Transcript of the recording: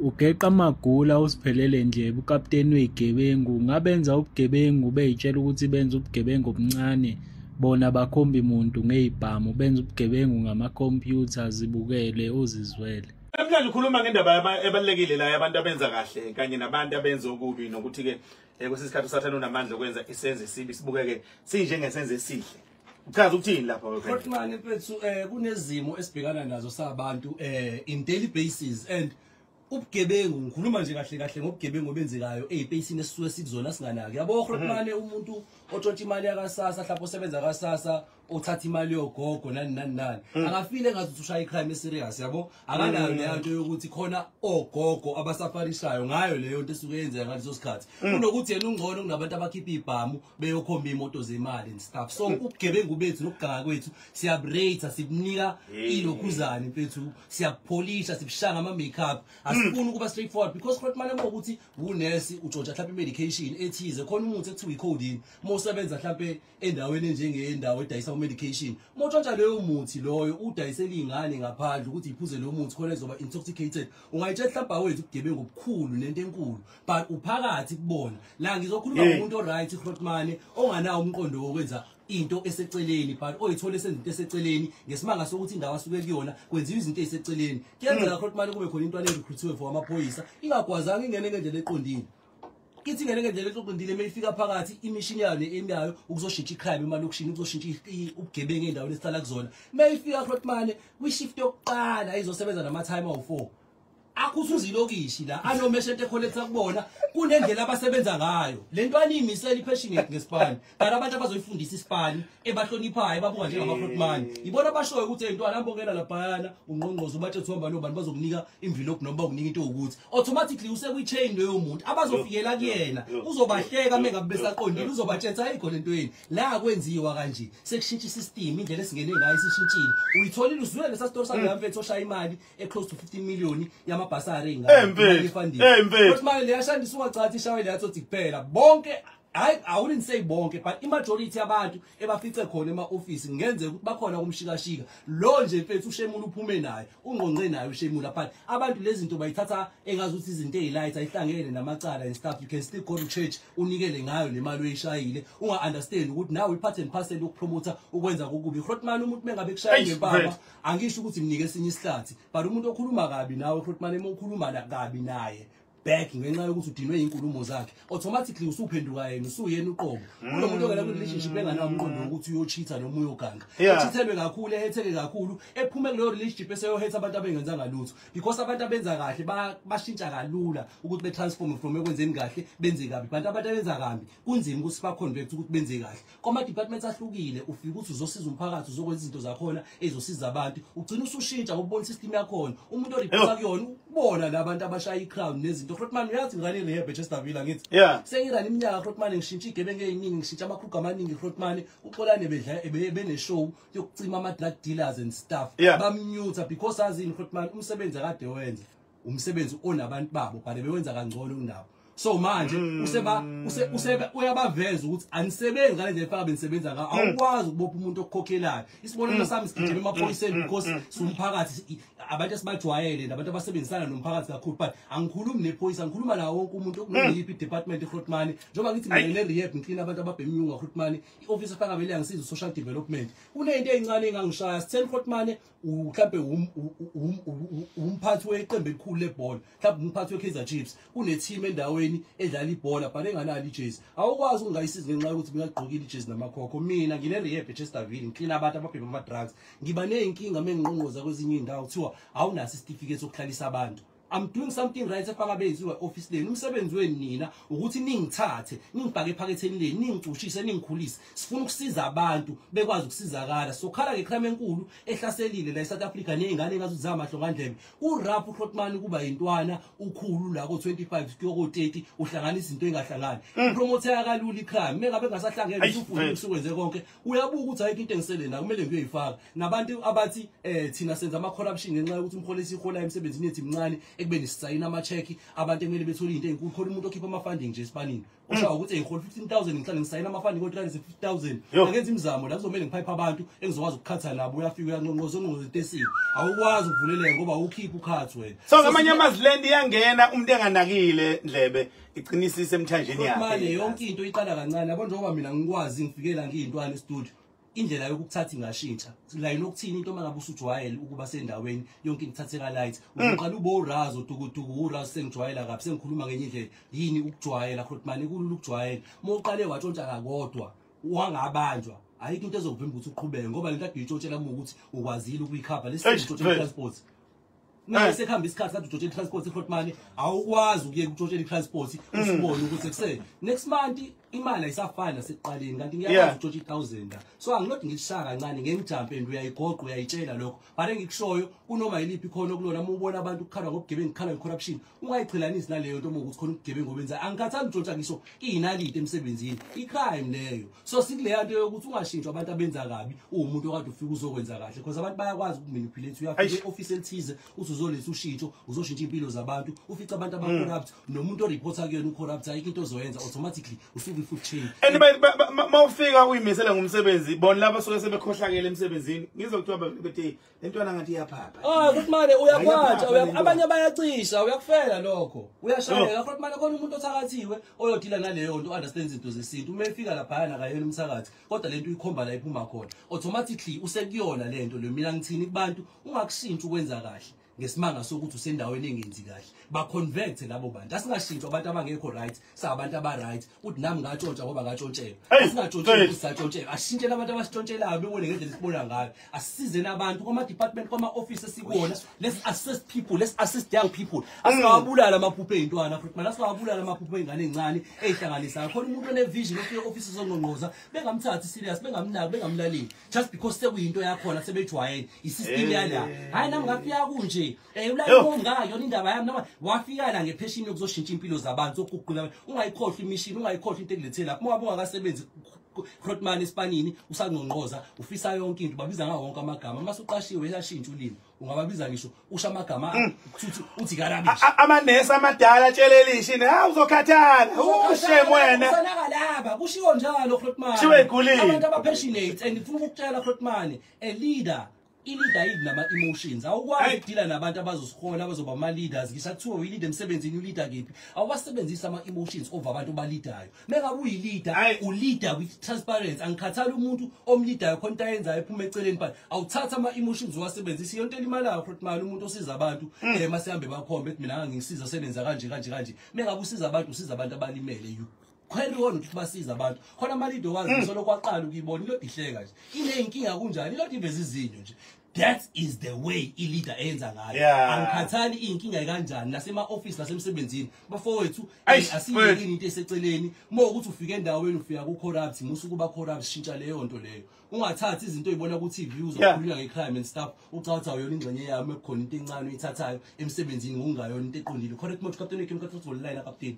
Ugeqa amagula uSphelele Ndlebe, ukaputeni wey'gebengu, ngabenza ubugebengu bey'tshela ukuthi benza ubugebengu obuncane, bona abakhombi muntu ngey'bhamu, benza ubugebengu ngamakhompyutha, zibukele uzizwele. Namhlanje ukhuluma ngendaba ebalulekile la yabantu abenza kahle kanye nabantu abenza okubi, nokuthi-ke kwesinye isikhathi uSathane unamandla okwenza isenzo esibi sibukeke sinjengesenzo esihle. Uchaza ukuthini lapha? Grootman mfethu, kunezimo esibhekana nazo sabantu in daily basis, and ubugebengu, ngikhuluma nje kahle kahle ngobugebengu obenzekayo ey'peyisini esisuke sikuzona singanaki, yabo Grootman. Umuntu otshontsha imali yakaSASSA, mhlawumbe osebenza kaSASSA, othatha imali yogogo, nani nani nani, akafile ngathi ushaya i-crime e-serious, yabo. Akanayo leyo nto yokuthi khona ogogo abasafarishayo ngayo leyo nto esuke yenzeka ngaleso sikhathi, kunokuthi yena ungcono kunabantu abakhipha ibhamu beyokhomba iy'moto zemali and stuff. So ubugebengu bethu nokuganga kwethu siyabu-rate, sibunika ilokhuzane mfethu, siyabupholisha, sibushaya ngama-makeup. Asifuni ukuba straightforward because Grootman, uma ukuthi unesi, utshontsha mhlawumbe i-medication ethize, khona umuthi ekuthiwa i-codeine. Uma usebenza mhlawumbe endaweni enjengendawo edayisa u-medication, uma utshontsha leyo muthi loyo, udayisela iy'ngane ngaphandle ukuthi iphuze leyo muthi khona izoba intoxicated, ungayitshela mhlawumbe awenzi ubugebengu obukhulu nento enkulu, but uphakathi kubona la. Ngizokhuluma ngomuntu o-right, Grootman, onganawo umqondo wokwenza into eseceleni, but oyithola esenza into eseceleni ngesimanga sokuthi indawo asuke kuyona kwenziwa izinto ey'seceleni. Kuyenzeka, Grootman, kube khona intwana e-recruit-iwe for amaphoyisa, ingagwazanga ingene ngendlela eqondile. Ithi ingene ngendlela eqondile, uma ifika phakathi, imishini yayo ne-aim yayo ukuzoshintsha i-crime emalokishini, ukuzoshintsha ubugebengu ey'ndaweni esihlala kuzona. Uma ifika, Grootman, kwi-shift yokuqala izosebenza nama-time awu-4, akhuthuza ilokishi la anomeshente e-collecta kubona, kunendlela abasebenza ngayo. Le ntwana iyimisela, i-passionate ngesipani, but abantu abazoyifundisa isipani ebahloniphayo, babuka njengama-Grootman, ibona abashoyo ukuthi ntwana, ambokela laphayana, ungqongqoze, ubatshe uhamba nobani, bazokunika imvilophi noma bakunika into yokuthi automatically usekwi-chain. Loyo muntu abazofikela kuyena uzobahleka uma ngabe besaqondile, uzobatshetha ayikho lentweni la kwenziwa kanje, sekushintsha i-system, indlela esingene ngayo isishintshile. Uyitholile, uzwile lesa story saloya mfethu oshaya imali e-close to 15 million yamabhasari. Eh, mfethu. Eh, mfethu. Futhi manje leyashandisa, ungacathi ishawe leyatsotsi kuphela bonke. Hayi, I wouldn't say bonke, but i-majority yabantu ebafice khona ema-ofisi, kungenzeka ukuthi bakhona kumshikashika lo nje mfethu, ushemula uphume naye, ungqongqe naye ushemula. But abantu lezi zinto bayithatha engazuthi izinto ey'light, ayihlangene namacala and stuff. You can still go to church, unikele ngayo le mali oyishayile, unga-understand ukuthi nawe i-part and parcel yokupromotha ukwenza kokubi. Grootman, umuntu mengabe kushaya Eish, ngempama, mfethu. angisho ukuthi mnike esinye isihlathi, but umuntu okhuluma kabi nawe, Grootman, uma ukhuluma kabi naye back ngenxa yokuthi udinwe iy'nkulumo zakhe, automatically usuphenduka yena, usuyena uqobo. Kulo muntu ongena kwi-relationship enganawo umqondo wokuthi uyochitha noma uyoganga, echithelwe kakhulu, ehetheke kakhulu, ephume kuleyo relationship eseyohetha abantu abengenzanga lutho, because abantu abenza kahle bashintsha kalula ukuthi be-transform from ekwenzeni kahle benze kabi, but abantu abenza kambi kunzima ukuthi ba-convert ukuthi benze kahle. Kwama-departments ahlukile, ufike ukuthi uzosiza umphakathi, uzokwenza izinto zakhona ezosiza abantu, ugcina usushintsha ngokubona i-system yakhona, umuntu o-reporta kuyona ubona la bantu abashaya i-crowd nezinto. Grootman, uyazi ngane rehab eChesterville, angithi? Sengirani iminyaka, Grootman, ngishintsha igebengu ey'ningi, ngishintsha amakhrugu amaningi, Grootman. Uxolane bedla bene-show yokucima ama-drug dealers and stuff, bamnyutha because azini, Grootman, umsebenzi akade wenza umsebenzi onabantu babo, but bewenza kangcono kunabo. So manje useba usebe uyabaveza ukuthi anisebenzi ngale ndlela efaka benisebenza ngayo. Awukwazi ukubopha umuntu okukhokhelayo. Isibonelo sami, sigijima emaphoyiseni because siwumphakathi, abantu esibajwayele nabantu abasebenzisana nomphakathi kakhulu, but angikhulumi nephoyisa, ngikhuluma nawo wonke umuntu kuneyiphi i-department, eGrootman. Njengoba ngithi mina ne-rehab, ngiklina abantu ababhemnyunga, Grootman, i-office efaka vele yangisiza, social development, kuney'nto ey'ncane ey'ngangishaya sitheni, Grootman. Mhlampe umphathi weqembu elikhulu lebhola, mhlawumbe umphathi we-Kaizer Chiefs, kune-team endaweni edlala ibhola but enganalo ijezi, awukwazi ukungayisizi ngenxa yokuthi bengagqokile ijezi namakhokho. Mina ngine-rehab eChesterville, ngiklina abantu ababhema ama-drugs. Ngiba ney'nkinga uma ngingqongqoza kwezinye iy'ndawo, kuthiwa awunaso isitifiketi sokuhlalisa abantu. I'm doing something right efaka benziwa office leni. Umsebenzi wenu nina ukuthi ningithathe, ningibhake ephaketheni leni, ningicushise, ningikhulise. Sifuna ukusiza abantu bekwazi ukusizakala. Sokhala nge-crime enkulu ehlaselile la eSouth Africa nezingane engazuthi zamahlongandlebe. U-rap, uGrootman, kuba yintwana ukhulu la ko 25 kuyoko 30, uhlanganisa izinto engahlangani. Promote kalula i-crime. Mengabe ngasahlangene usufuna usukwenze konke. Uyabuka ukuthi ayikho into engisele la kumele ngiyoyifaka. Nabantu abathi thina senza ama corruption ngenxa yokuthi umholo esihola emsebenzini yethu imncane. ekubeni sisayina ama-check abantu ekumele bethole into ey'nkulu. Khona umuntu okhipha ama-funding nje esipanini oshaya ukuthi ngihola 15,000 ngihlale ngisayina ama-funding o-350,000. Angenza imizamo la kuzomele ngiphayiphe abantu engizokwazi ukukhatha nabo. Uyafika uyanqonqoza unqonqoza into esile, awukwazi ukuvuleleka ngoba awukhiphi ukhathi wena. So ngamanye amazwi lento iyangena umuntu enganakile Ndlebe, iqinisise emthanjeni yakhe. Manje yonke into iqala kancane yabo, njengoba mina ngikwazi ngifikela ngiyintwana e-studio, indlela yokukuthatha ingashintsha la inokuthini into mangabe usujwayele ukuba sendaweni yonke into ithatheka light. Uqala ube urazo dukuduku urazo, sengijwayela kabi, sengikhuluma ngenye indlela. Yini ukujwayela Grootman? Kulula ukujwayela. Uma uqale watshontsha kakodwa wangabanjwa, ayikho into ezokuvimba ukuthi uqhubeke, ngoba lento ade uyitshontshela uma ukuthi ukwazile ukuyikhava lesitshontshe transport. Mase sekuhamba isikhathi kade utshontshe i-transport Grootman, awukwazi ukuyeka ukutshontshela i-transport usibone ukuthi kuse next month imali ayisafani nasekuqaleni, kanti ngiyakwazi ukutshontsha i-1000. So angilodi ngilishaya kancane ngengijump and uyayigoqa uyayitshela lokho. But engikushoyo kunoma yiliphi ikhono kulona, uma ubona abantu kukhalwa ngobugebengu, kukhalwa nge-corruption, ungayiqhelanisi naleyo nto uma ukuthi khona ubugebengu obenzayo. Angikhathali utshontsha ngisho iy'naliti emsebenzini, i-crime leyo. So sikuleya nto yokuthi ungashintshwa abantu abenza kabi uwumuntu okade ufike uzokwenza kahle, because abantu bayakwazi ukumanipulate. Uyafika e-office elithize uthi uzoletha ushintsho, uzoshintsha impilo zabantu, ufica abantu aba-corrupt nomuntu oreporta kuyena u-corrupt, ayikho into ozoyenza, automatically usuke i-food chain. And mawufika uyimisele ngomsebenzi, bona laba suke sebekhohlakele emsebenzini, ngizokuthiwa bethi le ntwana ngathi iyaphapha. Ah Grootman, uyakhwatsha, abanye bayacisha, uyakufela lokho, uyashayeka Grootman. Khona umuntu othakathiwe oyodila naleyo nto, understand izinto zesintu, uma efika laphayana akayena umthakathi, kodwa lento uyikhomba la iphuma khona, automatically usekuyona lento leyo. Mina ngithini kubantu, ungakushintshi ukwenza kahle ngesimanga sokuthi usendaweni engenzi kahle. Ba-convert labo bantu. Asingashintshwa abantu abangekho right sabantu aba-right uthi nami ngatshontsha ngoba ngatshontshelwa. Asingatshontsheli ukuthi satshontshelwa, asishintshele abantu abasitshontshelayo bebone ngendlela esibona ngayo. Asisize nabantu kwama-department, kwama-office esikuwona. Let's assist people, let's assist young people. Asingawabulala amaphupho ey'ntwana futhi, asingawabulala amaphupho ey'ngane ey'ncane ey'hlanganisayo. Khona umuntu one-vision ofike e-office ezongqongqoza, bengamthathi serious, bengamnaki, bengamlaleli, just because sekuyinto yakhona, sebejwayele i-system yala. Hhayi nami ngafika kunje, ungayona indaba yami, noma wafika la nge-passion yokuzoshintsha impilo zabantu, sokuguqula. Ungayikhohlwa imishini, ungayikhohlwa into ekulethe lapho. Uma ungakasebenzi Grootman esipanini usangqongqoza ufisa yonke into, babiza ngawo wonke amagama. Uma usuqashiwe uyashintsha ulimi, ungababiza ngisho usho amagama uthi karabishi. Amanesi amadala atshelelishe, ha uzokhathala ushe wena usanaka kushiwo njalo Grootman, abantu aba-passionate. And ngifuna ukukutshela Grootman, a leader, i-leader yini nama-emotions. Awukwazi ukudila nabantu abazosihola abazoba ama-leaders. Ngisho kuthiwa uyi-leader emsebenzini, uleader kephi, awuwasebenzisi ama-emotions over abantu obalidayo. Mengabe uyi-leader, u-leader with transparency. Angikhathali umuntu omleadayo khona into ayenzayo ephuma eceleni, but awuthatha ama-emotions uwasebenzise. Iyo nto elimalayo Grootman, umuntu osiza abantu masihambe bakhombe ethi mina ngangisiza sebenza kanje kanje kanje. Mengabe usiza abantu, usiza abantu abalimele, you carry on ukuthi basiza abantu. Khona ama-leader wazi solo kwaqala ukuyibona ilodi ihleka nje iney'nkinga kunjani, ilodi iveza izinyo nje. That is the way i-leader eyenza ngayo. Angikhathali iy'nkinga kanjani nasema-office nasemsebenzini bafowethu, asiyekini into eseceleni. Uma ukuthi ufika endaweni ufika ku-corrupt, musu kuba corrupt, shintsha leyo nto leyo. Ungathathi izinto oyibona ku-TV uzokhulunywa nge-crime and stuff, ucatha awuyona ingxenye yami, ekukhona into encane oyithathayo emsebenzini ngokungayona into eqondile. Correct mode, Captain Kim, Captain Line, Captain.